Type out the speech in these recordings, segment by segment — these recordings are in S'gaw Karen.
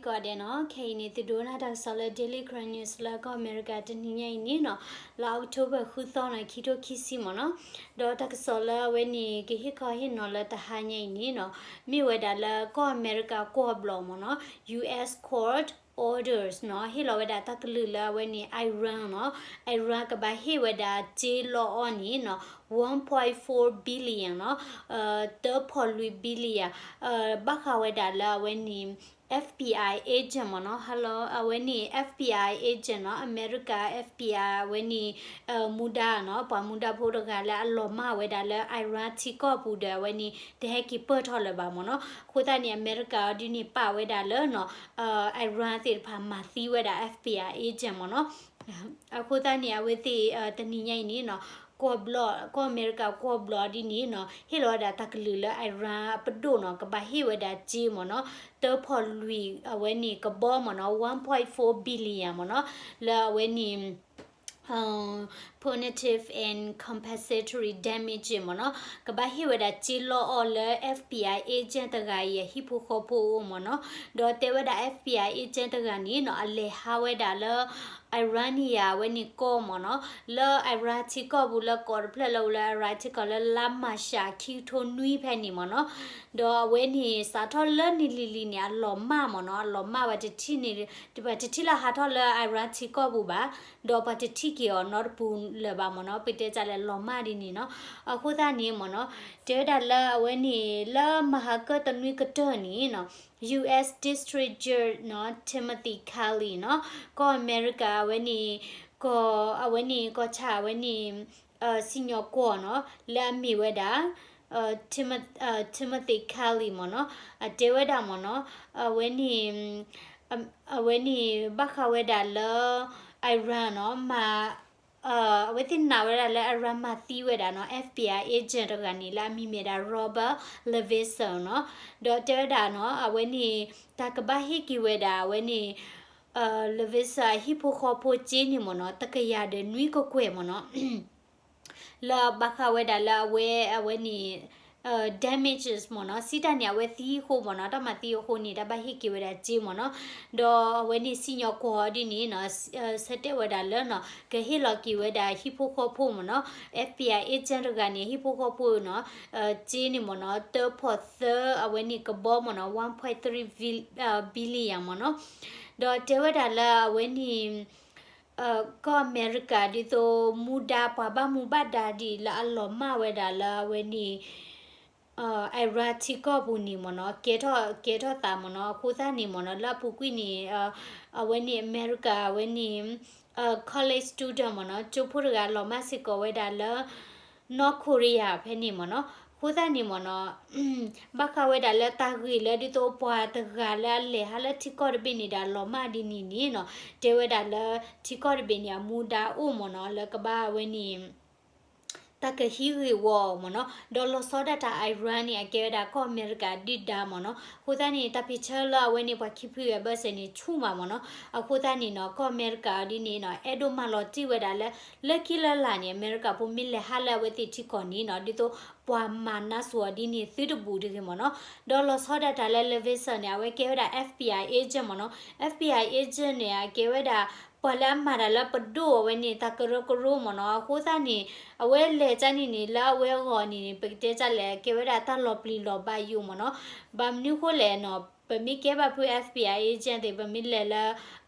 ကိးဂၤဒဲးနီၤ, ခဲအံၤန့ၣ် သုဒိကနၣ်တၢ်ကစီၣ်လၢ Daily Karen News လၢကီၢ်အမဲရကၤတနံၤညါအံၤန့ၣ်နီၤ, လၢ October ဃုသီနီၤ ခံထိခံဆံမ့ၢ်နီၤ, ဒီးတၢ်ကစီၣ်လၢအဝဲန့ၣ် ကဟ့ၣ်ခီဟ့ၣ်နီၤလၢတဟါညါအံၤန့ၣ်နီၤ, မ့ၢ်ဝဲဒၣ်လၢကီၢ်အမဲရကၤကွီၢ်ဘျီၣ်မ့ၢ်နီၤ, U S court orders နီၤ, ဟ့ၣ်လီၤဝဲဒၣ်တၢ်ကလုၢ်လၢအဝဲန့ၣ် Iran နီၤ, Iran ကဘၣ်ဟ့ၣ်ဝဲဒၣ်စ့လီအီၣ်န့ၣ်နီၤ, one point four billion နီၤ, တၢဖီၣ်လွံၢ် billion ဘၣ်ဃးဝဲဒၣ်လၢအဝဲန့ၣ် F B I agent မ့ၢ်နီၤ, hello အဝဲန့ၣ် F B I agent နီၤ, အမဲရကၤ F B I အဝဲန့ၣ် မူဒါနီၤ, ပှၤမူဒါဖိတဂၤလၢအလီၤမၢ်ဝဲဒၣ်လၢ Iran ထံကီၢ်ပူၤဒီး အဝဲန့ၣ် တဟဲက့ၤပၢၢ်ထီၣ်လၢၤဘၣ်မ့ၢ်နီၤ, အဃိသတးန့ၣ် အမဲရကၤအီၤဒ်န့ၣ် ပာ်ဝဲဒၣ်လၢနီၤ, Iran သ့ၣ်တဖၣ်မၤသံဝဲဒၣ် F B I agent မ့ၢ်နီၤ, အဃိသတးန့ၣ် အဝဲသ့ၣ် တနံၤညါအံၤန့ၣ်နီၤ, ကွီၢ်ဘျီၣ် ကီၢ်အမဲရကၤကွီၢ်ဘျီၣ်ဒ်န့ၣ်နီၤ, ဟ့ၣ်လီၤဝဲဒၣ်တၢ်ကလုၢ်လၢ Iran အပဒိၣ်နီၤ, ကဘၣ်ဟ့ၣ်ဝဲဒၣ်စ့မ့ၢ်နီၤ, တၢဖီၣ်လွံၢ် အဝဲန့ၣ်ကဘီမ့ၢ်နီၤ, one point four billion မ့ၢ်နီၤ, လၢအဝဲန့ၣ် punitive and compensatory damage မ့ၢ်နီၤ, ကဘၣ်ဟ့ၣ်ဝဲဒၣ်စ့လီအီၣ်လၢ F B I agent တဂၤအံၤအဟံၣ်ဖိဃီဖိအအိၣ်မ့ၢ်နီၤ, ဒီးတဲဝဲဒၣ် F B I agent တဂၤန့ၣ်နီၤ, အလဲၤဟးဝဲဒၣ်လၢ Iranian အဝဲန့ၣ်ကီၢ်မ့ၢ်နီၤ, လၢ Iran ထံကီၢ်ပူၤလၢကီးတဖျၢၣ်လၢအိၣ်လၢ Iraq ထံကီၢ်လၢလါမၢ်ၡးခံကထိနွံဖဲန့ၣ်မ့ၢ်နီၤ, ဒီးအဝဲန့ၣ် စးထီၣ်လၢနံၣ်လံၤလံၤန့ၣ် အလီၤမၢ်မ့ၢ်နီၤ, အလီၤမၢ်ဝဲတထံၣ်န့ၣ်, ပှၤတထံၣ်လၢဟးထီၣ်လၢ Iraq ထံကီၢ်ပူၤဘၣ်, ဒီးပှၤတထံၣ်က့ၤအီၤနီတပူၤလၢၤဘၣ်မ့ၢ်နီၤ, ပတဲတၢ်လၢလီၤမၢ်ဒ်န့ၣ်နီၤ, အဃိသတးန့ၣ်မ့ၢ်နီၤ, တဲဝဲဒၣ်လၢအဝဲန့ၣ် လၢမဟါကၢၣ်တနွံကတၢၢ်န့ၣ်နီၤ, U S District Judge နီၤ, Timothy Kelly နီၤ, ကီၢ်အမဲရကၤအဝဲန့ၣ်, ကီၢ်, အဝဲန့ၣ် ကီၢ်ဆၣ်အဝဲန့ၣ် စံၣ်ညီၣ်ကွီၢ်နီၤ, လၢအမ့ၢ်ဝဲဒၣ် Timo-, Timothy Kelly မ့ၢ်နီၤ, အတဲဝဲဒၣ်မ့ၢ်နီၤ, အဝဲန့ၣ်, အဝဲန့ၣ် ဘၣ်ဃးဝဲဒၣ်လၢ Iran နီၤ, မၤ, အဝဲသ့ၣ်နာ်ဝဲဒၣ်လၢ Iran မၤသံဝဲဒၣ်နီၤ F B I agent တဂၤန့ၣ် လၢအမံၤမ့ၢ်ဒၣ် Robert Levison နီၤ, ဒီးတဲဝဲဒၣ်နီၤ, အဝဲန့ၣ် တၢ်ကဘၣ်ဟ့ၣ်က့ၤဝဲဒၣ် အဝဲန့ၣ် Levison အဟံၣ်ဖိဃီဖိစ့န့ၣ်မ့ၢ်နီၤ တကယၤဒီးနွံကကွဲၢ်မ့ၢ်နီၤ လၢဘၣ်ဃးဝဲဒၣ်လၢအဝဲ, အဝဲန့ၣ် damages မ့ၢ်နီၤ, စံးတၢ်န့ၣ် အဝဲသံအဃိမ့ၢ်နီၤ, တၢ်မၤသံအဃိန့ၣ် တၢ်ဘၣ်ဟ့ၣ်က့ၤဝဲဒၣ်စ့မ့ၢ်နီၤ, ဒီးအဝဲန့ၣ်စံၣ်ညီၣ်ကွီၢ်ဒ်န့ၣ်နီၤ, ဆၢတဲာ်ဝဲဒၣ်လၢနီၤ ကဟ့ၣ်လီၤက့ၤဝဲဒၣ်ဟံၣ်ဖိဃီဖိမ့ၢ်နီၤ, F B I agent တဂၤန့ၣ် ဟံၣ်ဖိဃီဖိနီၤ, စ့န့ၣ်မ့ၢ်နီၤ တၢဖီၣ်သၢ အဝဲန့ၣ်ကဘီမ့ၢ်နီၤ one point three billion မ့ၢ်နီၤ, ဒီးတဲဝဲဒၣ်လၢအဝဲန့ၣ် ကီၢ်အမဲရကၤဒ်သိးမူဒါပှၤဘၣ်မူဘၣ်ဒါဒ်အံၤလၢအလီၤမၢ်ဝဲဒၣ်လၢအဝဲန့ၣ် Iraq ထံကီၢ်ပူၤန့ၣ်မ့ၢ်နီၤ ကဲထီၣ်, ကဲထီၣ်သးမ့ၢ်နီၤ, အဃိသတးန့ၣ်မ့ၢ်နီၤ လၢအပူၤကွံာ်န့ၣ် အဝဲန့ၣ်အမဲရကၤ အဝဲန့ၣ် college student မ့ၢ်နီၤ ကၠိဖိတဂၤလီၤမၢ်စ့ၢ်ကီးဝဲဒၣ်လၢ North Korea ဖဲန့ၣ်မ့ၢ်နီၤ, အဃိသတးန့ၣ်မ့ၢ်နီၤ ဘၣ်ဃးဝဲဒၣ်လၢတၢ်ဂ့ၢ်လၢဒ်သိးပှၤတဂၤလၢအလဲၤဟးလၢထံကီၢ်တဘ့ၣ်န့ၣ်ဒီးလီၤမၢ်ဒ်န့ၣ်န့ၣ်နီၤ, တဲဝဲဒၣ်လၢထံကီၢ်တဘ့ၣ်န့ၣ် အမူဒါအိၣ်မ့ၢ်နီၤ လၢကဘၣ်ဝဲန့ၣ် တၢ်ကဟံးဂ့ၢ်ဝီမ့ၢ်နီၤ, ဒီးလီၤဆီဒၣ်တၢ် Iran န့ၣ် အကဲဝဲဒၣ်ကီၢ်အမဲရကၤဒုၣ်ဒါမ့ၢ်နီၤ, အဃိသတးန့ၣ် တၢ်ဖံးဆၢလၢအဝဲန့ၣ်ပှၤခံဖုဂၤဘၢၣ်စၢၤန့ၣ် ဆူၣ်မးမ့ၢ်နီၤ, အဃိသတးန့ၣ်နီၤ ကီၢ်အမဲရကၤအီၤဒ်န့ၣ်နီၤ အဲၣ်ဒိးမၤလီၤတံၢ်ဝဲဒၣ်လၢ လၢခံလၢလာ်န့ၣ် အမဲရကၤဖိမ့ၢ်လဲၤဟးလၢအဝဲသ့ၣ်ထံကီၢ်န့ၣ်နီၤ ဒ်သိးပှၤမၤနါစိၤအီၤဒ်န့ၣ်သုတဘူးတဂ့ၤမ့ၢ်နီၤ, ဒီးလီၤဆီဒၣ်တၢ်လၢ Levison န့ၣ် အဝဲကဲဝဲဒၣ် FBI agent မ့ၢ်နီၤ, FBI agent န့ၣ် အကဲဝဲဒၣ် ပှၤလၢအမၤတၢ်လၢပဒိၣ်အဝဲန့ၣ် တၢ်ကရၢကရိမ့ၢ်နီၤ, အဃိသတးန့ၣ် အဝဲလဲၤကၢ်န့ၣ်န့ၣ် လၢအဝဲအဂီၢ်န့ၣ်န့ၣ် ပကတဲကၢ်လဲၣ် ကဲဝဲဒၣ်တၢ်လီၤပျံၤလီၤဘါယိာ်မ့ၢ်နီၤ, ဘၣ်မနုၤဃိလဲၣ်နီၤ ပမ့ၢ်ကဲဘၣ်ဖု FBI agent သ့ၣ် ပမ့ၢ်လဲၤလၢ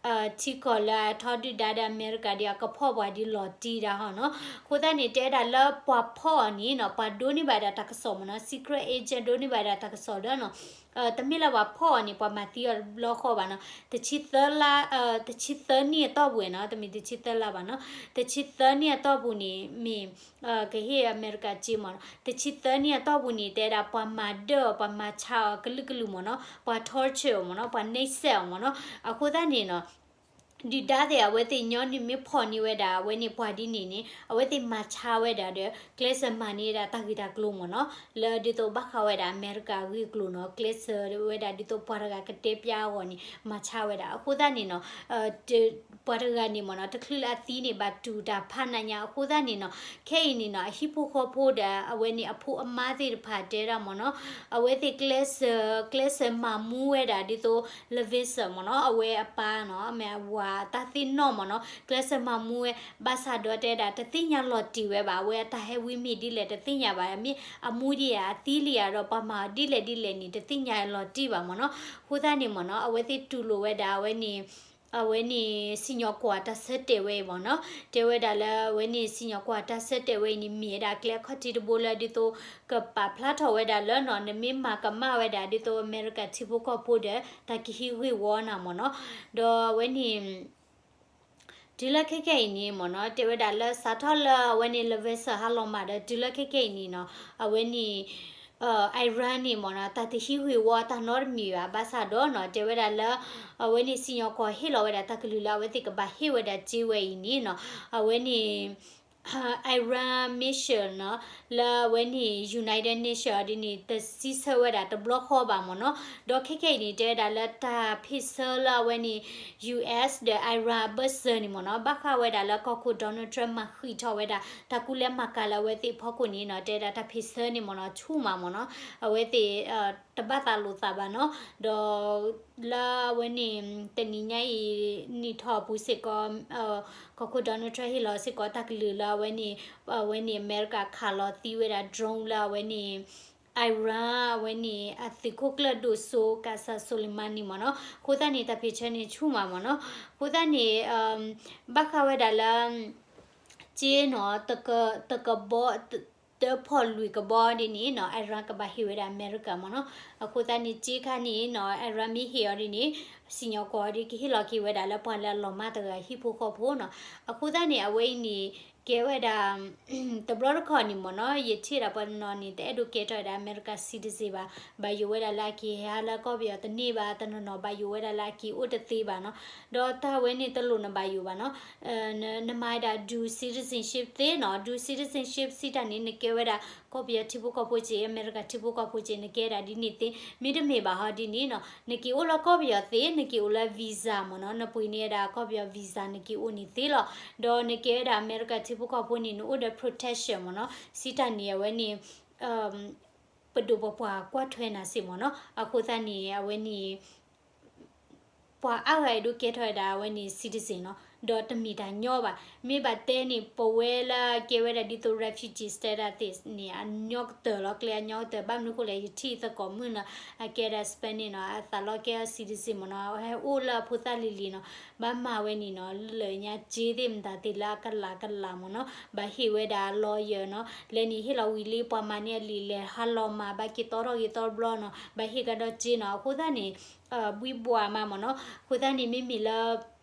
ထံကီၢ်လၢအထီဒုၣ်ဒါဒီးအမဲရကၤဒီး အကဖီၣ်ပှၤဒ်လီၤတံၢ်ဒၣ်ဟီနီၤ, အဃိသတးန့ၣ် တဲဝဲဒၣ်လၢပှၤဖီၣ်အီၤန့ၣ်နီၤ ပှၤဒိးန့ၢ်ဘၣ်ဒၣ်တၢ်ကစီၣ်မ့ၢ်နီၤ secret agent ဒိးန့ၢ်ဘၣ်ဒၣ်တၢ်ကစီၣ်ဒီးနီၤ တမ့ၢ်လၢပှၤဖီၣ်အီၤန့ၣ် ပှၤမၤသံအီၤတဘျီဃီဘၣ်နီၤ, တဆံသၢလါ, တဆံသၢနံၣ်အတီၢ်ပူၤနီၤ, တမ့ၢ်တဆံသၢလါဘၣ်နီၤ, တဆံသၢနံၣ်အတီၢ်ပူၤန့ၣ် မ့ၢ် ကဟ့ၣ်အမဲရကၤစ့မ့ၢ်နီၤ, တဆံသၢနံၣ်အတီၢ်ပူၤန့ၣ် တဲဒၣ်ပှၤမၤဒၢၣ်အီၤ ပှၤမၤဆါအီၤကလုာ်ကလုာ်မ့ၢ်နီၤ, ပှၤ torture အီၤမ့ၢ်နီၤ, ပှၤနှိပ်စက်အီၤမ့ၢ်နီၤ, အဃိသတးန့ၣ်နီၤ ဒုၣ်ဒါသ့ၣ်အဝဲသ့ၣ်ညီနုၢ်မ့ၢ်ဖီၣ်န့ၢ်ဝဲဒၣ် အဝဲန့ၣ်ပှၤဒ်န့ၣ်န့ၣ် အဝဲသ့ၣ်မၤဆါဝဲဒၣ်ဒီး ကျဲးစၢးမၤန့ၢ်ဝဲဒၣ်တၢ်ဂ့ၢ်တၢ်ကျိၤမ့ၢ်နီၤ, လၢဒ်သိးဘၣ်ဃးဝဲဒၣ်အမဲရကၤအဂ့ၢ်အကျိၤနီၤ, ကျဲးစၢးဝဲဒၣ်ဒ်သိးပှၤတဂၤကတဲပျါအဂီၢ်န့ၣ် မၤဆါဝဲဒၣ်. အဃိသတးန့ၣ်နီၤ ပှၤတဂၤန့ၣ်မ့ၢ်နီၤ တချုးလၢအသံန့ၣ် ဘၣ်တူၢ်တၢ်ဖးနးညါ အဃိသတးန့ၣ်နီၤ, ခဲအံၤန့ၣ်နီၤ အဟံၣ်ဖိဃီဖိဒီး အဝဲန့ၣ်အဖိအမါသ့ၣ်တဖၣ်တဲဒၣ်မ့ၢ်နီၤ, အဝဲသ့ၣ်ကျဲးစၢး ကျဲးစၢးမၤမူဝဲဒၣ်ဒ်သိး Levinson မ့ၢ်နီၤ, အဝဲအပၢ်နီၤ မ့ၢ်ဝၤတၢ်သ့ၣ်နီၣ်မ့ၢ်နီၤ, ကျဲးစၢးမၤမူဝဲ ဘၣ်ဆၣ်ဒီးတဲဒၣ် တသ့ၣ်ညါလီၤတံၢ်ဝဲဘၣ်, အဝဲအတၢ်ဟဲဝံမ့ၢ်ဒ်လဲၣ်တသ့ၣ်ညါဘၣ်, မ့ၢ်အမူဒံးဧါ အသံလံဧါဒီး ပှၤမၤအီၤဒ်လဲၣ်ဒ်လဲၣ်န့ၣ် တသ့ၣ်ညါလီၤတံၢ်ဘၣ်မ့ၢ်နီၤ. အဃိသတးန့ၣ်မ့ၢ်နီၤ အဝဲသ့ၣ်တူၢ်လိာ်ဝဲဒၣ် အဝဲန့ၣ် အဝဲန့ၣ် စံၣ်ညီၣ်ကွီၢ်တၢ်ဆၢတဲာ်ဝဲအံၤမ့ၢ်နီၤ, တဲဝဲဒၣ်လၢအဝဲန့ၣ်စံၣ်ညီၣ်ကွီၢ်တၢ်ဆၢတဲာ်ဝဲအံၤန့ၣ် မ့ၢ်ဝဲဒၣ်ကျဲအခီၣ်ထံးတဘိလၢဒ်သိး ကပာ်ဖျါထီၣ်ဝဲဒၣ်လၢနီၤ နမ့ၢ်မၤကမၣ်ဝဲဒၣ်ဒ်သိးအမဲရကၤထံဖိကီၢ်ဖိဒီး တၢ်ကဟံးဂ့ၢ်ဝီနၤမ့ၢ်နီၤ, ဒီးအဝဲန့ၣ် တုၤလၢခဲခဲအံၤန့ၣ်မ့ၢ်နီၤ တဲဝဲဒၣ်လၢစးထီၣ်လၢအဝဲန့ၣ် Levinson ဟးလီၤမၢ်ဒီး တုၤလၢခဲခဲအံၤန့ၣ်နီၤ အဝဲန့ၣ် Iran န့ၣ်မ့ၢ်နီၤ တၢ်တဟံးဂ့ၢ်ဝီတၢ်နီတမံၤဘၣ်, ဘၣ်ဆၣ်ဒီးနီၤ တဲဝဲဒၣ်လၢ အဝဲန့ၣ်စံၣ်ညီၣ်ကွီၢ်ဟ့ၣ်လီၤဝဲဒၣ်တၢ်ကလုၢ်လၢအဝဲသ့ၣ်ကဘၣ်ဟ့ၣ်ဝဲဒၣ်စ့ဝဲအံၤန့ၣ်နီၤ အဝဲန့ၣ် Iran mission နီၤ လၢအဝဲန့ၣ် United Nation ဒ်န့ၣ် တစံးဆၢဝဲဒၣ်တဘျီဃီဘၣ်မ့ၢ်နီၤ, ဒီးခဲခဲအံၤန့ၣ် တဲဝဲဒၣ်လၢတၢ်ဖ့ၣ်ဆၢလၢအဝဲန့ၣ် US ဒီး Iran အဘၢၣ်စၢၤန့ၣ်မ့ၢ်နီၤ ဘၣ်ဃးဝဲဒၣ်လၢကီၢ်ခိၣ် Donald Trump မၤဃံးထီၣ်ဝဲဒၣ် တၢ်ကူလဲမၤကၤလၢအဝဲသ့ၣ်အဖီခိၣ်န့ၣ်နီၤ တဲဒၣ်တၢ်ဖ့ၣ်ဆၢန့ၣ်မ့ၢ်နီၤ ဆူၣ်မးမ့ၢ်နီၤ အဝဲသ့ၣ် တဘၣ်သးလိာ်သးဘၣ်နီၤ, ဒီး လၢအဝဲန့ၣ် တနံၤညါအံၤ နံၣ်ထီၣ်အပူၤစ့ၢ်ကီး ကီၢ်ခိၣ် Donald Trump ဟ့ၣ်လီၤစ့ၢ်ကီးတၢ်ကလုၢ်လၢအဝဲန့ၣ် အဝဲန့ၣ် အမဲရကၤခးလီၤသံဝဲဒၣ် drone လၢအဝဲန့ၣ် Iran အဝဲန့ၣ် အသုးခိၣ်ကျၢၢ်ဒိၣ်စိ Qasem Soleimani မ့ၢ်နီၤ, အဃိသတးန့ၣ် တၢ်ဖ့ၣ်ဆၢန့ၣ်ဆူၣ်မးမ့ၢ်နီၤ, အဃိသတးန့ၣ် ဘၣ်ဃးဝဲဒၣ်လၢ က့နီၤ တကဘီ တဖီၣ်လွံၢ်ကဘီဒ်န့ၣ်နီၤ Iran ကဘၣ်ဟ့ၣ်ဝဲဒၣ်အမဲရကၤမ့ၢ်နီၤ, အဃိသတးန့ၣ် က့ခါန့ၣ်နီၤ Iran မ့ၢ်ဟ့ၣ်အီၤဒ်န့ၣ် စံၣ်ညီၣ်ကွီၢ်အီၤဒ်ကဟ့ၣ်လီၤက့ၤဝဲဒၣ်လၢပှၤလၢအလီၤမၢ်တဂၤဟံၣ်ဖိဃီဖိနီၤ, အဃိသတးန့ၣ် အဝဲအံၤန့ၣ် ကဲဝဲဒၣ် တဘျီတခီၣ်န့ၣ်မ့ၢ်နီၤ ယထံၣ်ဒၣ်ပှၤတနီၤန့ၣ် တအဲၣ်ဒိးကဲထီၣ်ဝဲဒၣ်အမဲရကၤ citizen ဘၣ်, ဘၣ်ယိၣ်ဝဲဒၣ်လၢအက့ၤဟဲလၢကီၢ်ပယီၤတန့ၢ်ဘၣ်, တနီၤနီၤဘၣ်ယိၣ်ဝဲဒၣ်လၢအက့ၤအိၣ်တသ့ဘၣ်နီၤ, ဒီးတၢ်ဝဲန့ၣ်တလိၣ်နဘၣ်ယိၣ်ဘၣ်နီၤ, နမၤဝဲဒၣ် dual citizenship သ့နီၤ, dual citizenship စံးတၢ်န့ၣ် နကဲဝဲဒၣ် ကီၢ်ပယီၤထံဖိကီၢ်ဖိစ့ၢ် အမဲရကၤထံဖိကီၢ်ဖိစ့ၢ် နကဲဒၣ်ဒ်န့ၣ်သ့, မ့တမ့ၢ်ဘၣ်ဟီဒ်န့ၣ်နီၤ နက့ၤအိၣ်လၢကီၢ်ပယီၤသ့ နက့ၤအိၣ်လၢ visa မ့ၢ်နီၤ, နပှ့ၤန့ၢ်ဝဲဒၣ်ကီၢ်ပယီၤ visa နက့ၤအိၣ်န့ၣ်သ့လီၤ, ဒီးနကဲဝဲဒၣ်အမဲရကၤထံဖိကီၢ်ဖိန့ၣ် နအိၣ်ဒီး protection မ့ၢ်နီၤ, စံးတၢ်န့ၣ် အဝဲန့ၣ် ပဒိၣ်ပပှၢ်ကွၢ်ထွဲနၤစ့ၢ်မ့ၢ်နီၤ, အဃိသတးန့ၣ် အဝဲန့ၣ် ပှၤအါဂၤအဲၣ်ဒိးကဲထီၣ်ဝဲဒၣ်အဝဲန့ၣ် citizen နီၤ, ဒီးတမ့ၢ်တၢ်ညီဘၣ်, မ့ၢ်ဘၣ်တဲန့ၣ် ပဝဲလၢကဲဝဲဒၣ်ဒ်သိး refugee status သ့ၣ်န့ၣ် အညီကတၢၢ်လီၤ ကျဲအညီကတၢၢ်, ဘၣ်မနုၤဃိလဲၣ် ယထံၣ်သကိးမုၣ်နီၤ အကဲဒၣ် Spanish နီၤ, အသးလီကဲ citizen မ့ၢ်နီၤ, ဟဲအိၣ်လၢအဖိသၣ်လံၤလံၤနီၤ, ဘၣ်မၤဝဲန့ၣ်နီၤ လၢညါက့သ့ၣ်မတၤသ့ၣ်လၢအကလးကလးမ့ၢ်နီၤ, ဘၣ်ဟ့ၣ်ဝဲဒၣ် lawyer နီၤ, လဲၤန့ၣ်ဟ့ၣ်လီၤဝံၤလံ ပှၤမၤန့ၢ်အလံာ်လဲၢ် ဟါလီၤမး ဘၣ်က့ၤသီထီၣ်ဂ့ၤသီတဘျီနီၤ, ဘၣ်ဟ့ၣ်ကဒီးက့နီၤ, အဃိသတးန့ၣ် ဘှံးဘှီးမးမ့ၢ်နီၤ, အဃိသတးန့ၣ် မ့မ့ၢ်လၢ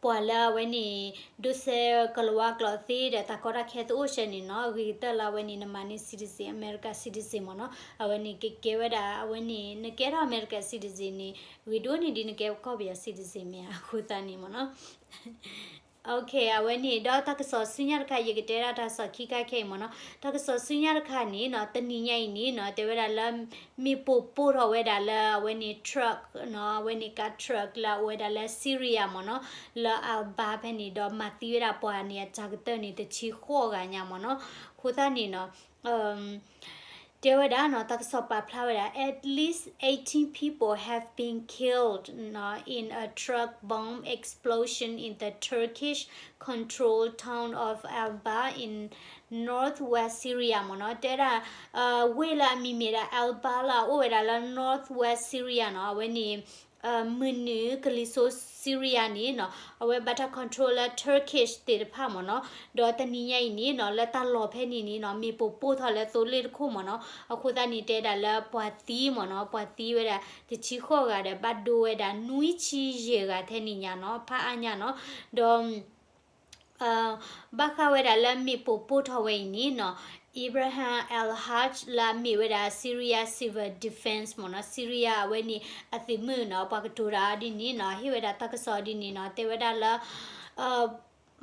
ပှၤလၢအဝဲန့ၣ် ဒိးစဲးကလၤဝါကျိာ်သ့ဒီး တၢ်ကီတၢ်ခဲတအိၣ်စဲန့ၣ်နီၤ, အဂ့ၤကတၢၢ်လၢအဝဲန့ၣ် နမၤန့ၢ် citizen, America citizen မ့ၢ်နီၤ, အဝဲန့ၣ်ကကဲဝဲဒၣ် အဝဲန့ၣ် နကဲထီၣ် America citizen န့ၣ် ဂ့ၤဒိၣ်န့ၢ်ဒ်နကဲကီၢ်ပယီၤ citizen မ့ၢ်ဧါ, အဃိသတးန့ၣ်မ့ၢ်နီၤ. အဝဲန့ၣ် ဒီးတၢ်ကစီၣ်ဆူညါတခါ ယကတဲဒၣ်တၢ်ကစီၣ်ခံခါခဲအံၤမ့ၢ်နီၤ, တၢ်ကစီၣ်ဆူညါတခါန့ၣ်နီၤ, တနံၤညါအံၤန့ၣ်နီၤ, တဲဝဲဒၣ်လၢ မ့ၣ်ပိၢ်ပိၢ်ထီၣ်ဝဲဒၣ်လၢအဝဲန့ၣ် truck နီၤ, အဝဲန့ၣ် ကါ truck လၢအအိၣ်ဝဲဒၣ်လၢ Syria မ့ၢ်နီၤ, လၢ Elba ဖဲန့ၣ် ဒီးမၤသံဝဲဒၣ်ပှၤန့ၣ် အတၢ်ကတၢၢ်န့ၣ် တဆံဃိးဂၤညါမ့ၢ်နီၤ, အဃိသတးန့ၣ်နီၤ တဲဝဲဒၣ်နီၤ, တၢ်ကစီၣ်ပာ်ဖျါဝဲဒၣ် at least eighteen people have been killed in a truck bomb explosion in the Turkish controlled town of Elba in northwest Syria မ့ၢ်နီၤ, တဲဒၣ် ဝ့ၢ်လၢအမံၤမ့ၢ်ဒၣ် Elba လၢအအိၣ်ဝဲဒၣ်လၢ northwest Syria နီၤ, အဝဲန့ၣ် မုၢ်နုာ်ကလံၤစိး Syria န့ၣ်နီၤ, အဝဲဘၣ်တၢ် control လၢ Turkish သ့ၣ်တဖၣ်မ့ၢ်နီၤ, ဒီးတနံၤညါအံၤန့ၣ်နီၤ, လၢတၢ်လီၢ်ဖဲန့ၣ်န့ၣ်နီၤ, မ့ၣ်ပိၢ်ပိၢ်ထီၣ်လၢသိလ့ၣ်တခိၣ်မ့ၢ်နီၤ, အဃိသတးန့ၣ်တဲဒၣ်လၢပှၤသံမ့ၢ်နီၤ, ပှၤသံဝဲဒၣ် တဆံဃိးဂၤဒီး ဘၣ်ဒိဝဲဒၣ် နွံဆံယဲၢ်ဂၤထဲန့ၣ်ညါနီၤ, ဖးအါညါနီၤ, ဒီး ဘၣ်ဃးဝဲဒၣ်လၢမ့ၣ်ပိၢ်ပိၢ်ထီၣ်ဝဲအံၤန့ၣ်နီၤ, Ibrahim Al-Haj လၢအမ့ၢ်ဝဲဒၣ် Syria Civil Defense မ့ၢ်နီၤ, Syria အဝဲန့ၣ်အသုးမုၢ်နီၤ ပှၤကတိၤတၢ်ဒ်န့ၣ်နီၤ ဟ့ၣ်ဝဲဒၣ်တၢ်ကစီၣ်ဒ်န့ၣ်နီၤ တဲဝဲဒၣ်လၢ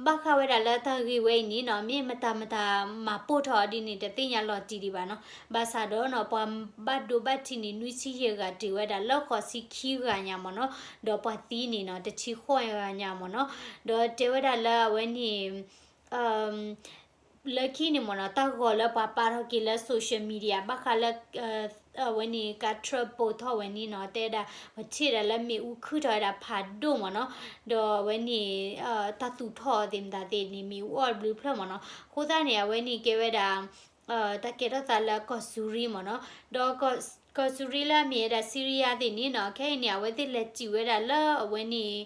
ဘၣ်ဃးဝဲဒၣ်လၢတၢ်ဂ့ၢ်ဝဲအံၤန့ၣ်နီၤ မ့ၢ်မတၤမတၤမၤပိာ်ထီၣ်ဒ်န့ၣ် တသ့ၣ်ညါလီၤတံၢ်ဒံးဘၣ်နီၤ. ဘၣ်ဆၣ်ဒီးနီၤ ပှၤဘၣ်ဒိဘၣ်ထံးန့ၣ် နွံဆံယဲၢ်ဂၤတုၤဝဲဒၣ်လၢဃိးဆံခံဂၤညါမ့ၢ်နီၤ, ဒီးပှၤသံန့ၣ်နီၤ တဆံဃိးဂၤညါမ့ၢ်နီၤ. ဒီးတဲဝဲဒၣ်လၢအဝဲန့ၣ် လၢခံန့ၣ်မ့ၢ်နီၤ တၢ်ဂီၤလၢပှၤပာ်ထီၣ်က့ၤလၢ social media ဘၣ်ဃးလၢ အဝဲန့ၣ် ကါထြၢၣ်ပိာ်ထီၣ်ဝဲန့ၣ်နီၤ တဲဒၣ် ပထံၣ်ဒၣ်လၢမ့ၣ်အူခုၣ်ထီၣ်ဝဲဒၣ်ဖးဒိၣ်မ့ၢ်နီၤ, ဒီးအဝဲန့ၣ် တၢ်သူၣ်ထီၣ်သ့ၣ်မတၤသ့ၣ်န့ၣ် မ့ၣ်အူအီၣ်ဘျုးဖျၢၣ်မ့ၢ်နီၤ. အဃိသတးန့ၣ် အဝဲန့ၣ်ကဲဝဲဒၣ် တၢ်ကဲထီၣ်သးလၢကီၢ်စူၤရံမ့ၢ်နီၤ, ဒီး ကီၢ်စူၤရံလၢအမ့ၢ်ဝဲဒၣ် Syria သ့ၣ်န့ၣ်နီၤ ခဲအံၤန့ၣ် အဝဲသ့ၣ်လဲၤစံၣ်ဝဲဒၣ်လၢအဝဲန့ၣ်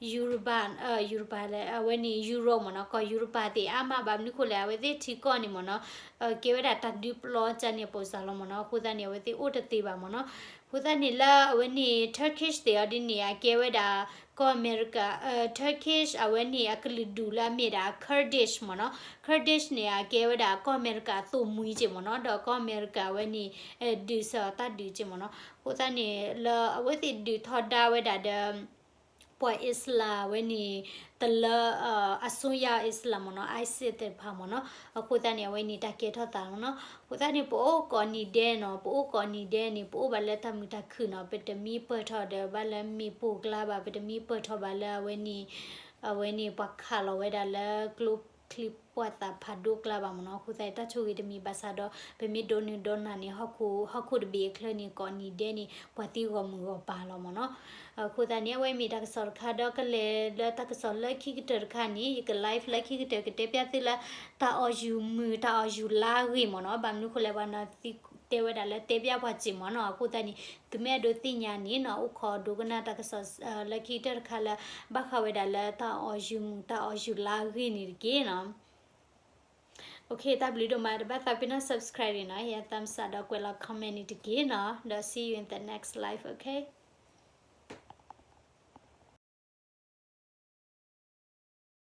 ယူရပၤ ယူရပၤလဲၣ် အဝဲန့ၣ် ယူရပၤမ့ၢ်နီၤ ကီၢ်ယူရပၤသ့ၣ်အါမး ဘၣ်မနုၤဃိလဲၣ် အဝဲသ့ၣ်ထံကီၢ်န့ၣ်မ့ၢ်နီၤ ကဲဝဲဒၣ်တၢ်ဒုးပျီကၢန့ၣ် ပိစၢ်လီၤမ့ၢ်နီၤ. အဃိသတးန့ၣ် အဝဲသ့ၣ်အိၣ်တသ့ဘၣ်မ့ၢ်နီၤ. အဃိသတးန့ၣ်လၢအဝဲန့ၣ် Turkish သ့ၣ်အီၤဒ်န့ၣ် အကဲဝဲဒၣ် ကီၢ်အမဲရကၤ Turkish အဝဲန့ၣ် အကလုာ်ဒူၣ်လၢအမ့ၢ်ဒၣ် Kurdish မ့ၢ်နီၤ. Kurdish န့ၣ် အကဲဝဲဒၣ်ကီၢ်အမဲရကၤအသိၣ်မှံက့မ့ၢ်နီၤ, ဒီးကီၢ်အမဲရကၤအဝဲန့ၣ် ဒုးစၢၤအီၤတၢ်ဒုးက့မ့ၢ်နီၤ. အဃိသတးန့ၣ် လၢအဝဲသ့ၣ်ဒုးထီဒါဝဲဒၣ်ဒီး ပှၤအံၣ်စလၣ်ဝဲန့ၣ် တလၢ အစွန်းရောက်အံၣ်စလၣ်မ့ၢ်နီၤ ISIS သ့ၣ်တဖၣ်မ့ၢ်နီၤ. အဃိသတးန့ၣ် အဝဲန့ၣ်တၢ်ကဲထီၣ်သးလီၤနီၤ. အဃိသတးန့ၣ် ပအိၣ်ကိးနံၤဒဲးနီၤ ပအိၣ်ကိးနံၤဒဲးန့ၣ် ပအိၣ်ဘၣ်လၢတၢ်မုာ်တၢ်ခုၣ်နီၤ ပတမ့ၢ်ပၢၢ်ထီၣ်ဒီးဘၣ်လၢမ့ၣ်ပိၢ်ကျါဘၣ် ပတမ့ၢ်ပၢၢ်ထီၣ်ဘၣ်လၢအဝဲန့ၣ် အဝဲန့ၣ်ပှၤခးလီၤဝဲဒၣ်လၢကျိချံပှၢ်သးဖးဒိၣ်ကျါဘၣ်မ့ၢ်နီၤ. အဃိသတးန့ၣ် တၢ်ဆိၣ်ဂ့ၤတမံၤဘၣ်ဆၣ်ဒီး ပမ့ၢ်ဒိးနုာ်ဒိးနၢ်န့ၣ် ဟီၣ်ခိၣ်တဘ့ၣ်အချၢန့ၣ် ကိးနံၤဒဲးန့ၣ် ပှၤသံဂီၢ်မုၢ်ဂီၢ်ပၤလီၤမ့ၢ်နီၤ. အဃိသတးန့ၣ် အဝဲမ့ၢ်တၢ်ကစီၣ်တခါဒီးကလဲၤလၢတၢ်ကစီၣ်လၢခံကတၢၢ်တခါန့ၣ် ယက live လၢခံကတၢၢ် ကတဲပျၢ်သုလၢ တၢ်အီၣ်ယူၢ်မုၢ် တၢ်အီၣ်ယူၢ်လါဂ့ၢ်မ့ၢ်နီၤ. ဘၣ်မနုၤဃိလဲၣ် ပှၤနီၤသံတဲဝဲဒၣ်လၢတဲပျၢ်ပှၤစ့ၢ်မ့ၢ်နီၤ. အဃိသတးန့ၣ် သုမ့ၢ်အဲၣ်ဒိးသ့ၣ်ညါန့ၣ်နီၤ အိၣ်ခိးဒိကနၣ်တၢ်ကစီၣ်လၢခံကတၢၢ်တခါလၢ ဘၣ်ဃးဝဲဒၣ်လၢတၢ်အီၣ်ယူၢ်မုၢ် တၢ်အီၣ်ယူၢ်လါဂ့ၢ်န့ၣ်တက့ၢ်နီၤ. တၢ်ဘျုးဒိၣ်မး တဘၣ်သးပ့ၤနီၣ် subscribe န့ၣ်နီၤ ဟ့ၣ် thumbs up ဒီးကွဲးလီၤ comment န့ၣ်တက့ၢ်နီၤ. ဒီး see you in the next live, okay?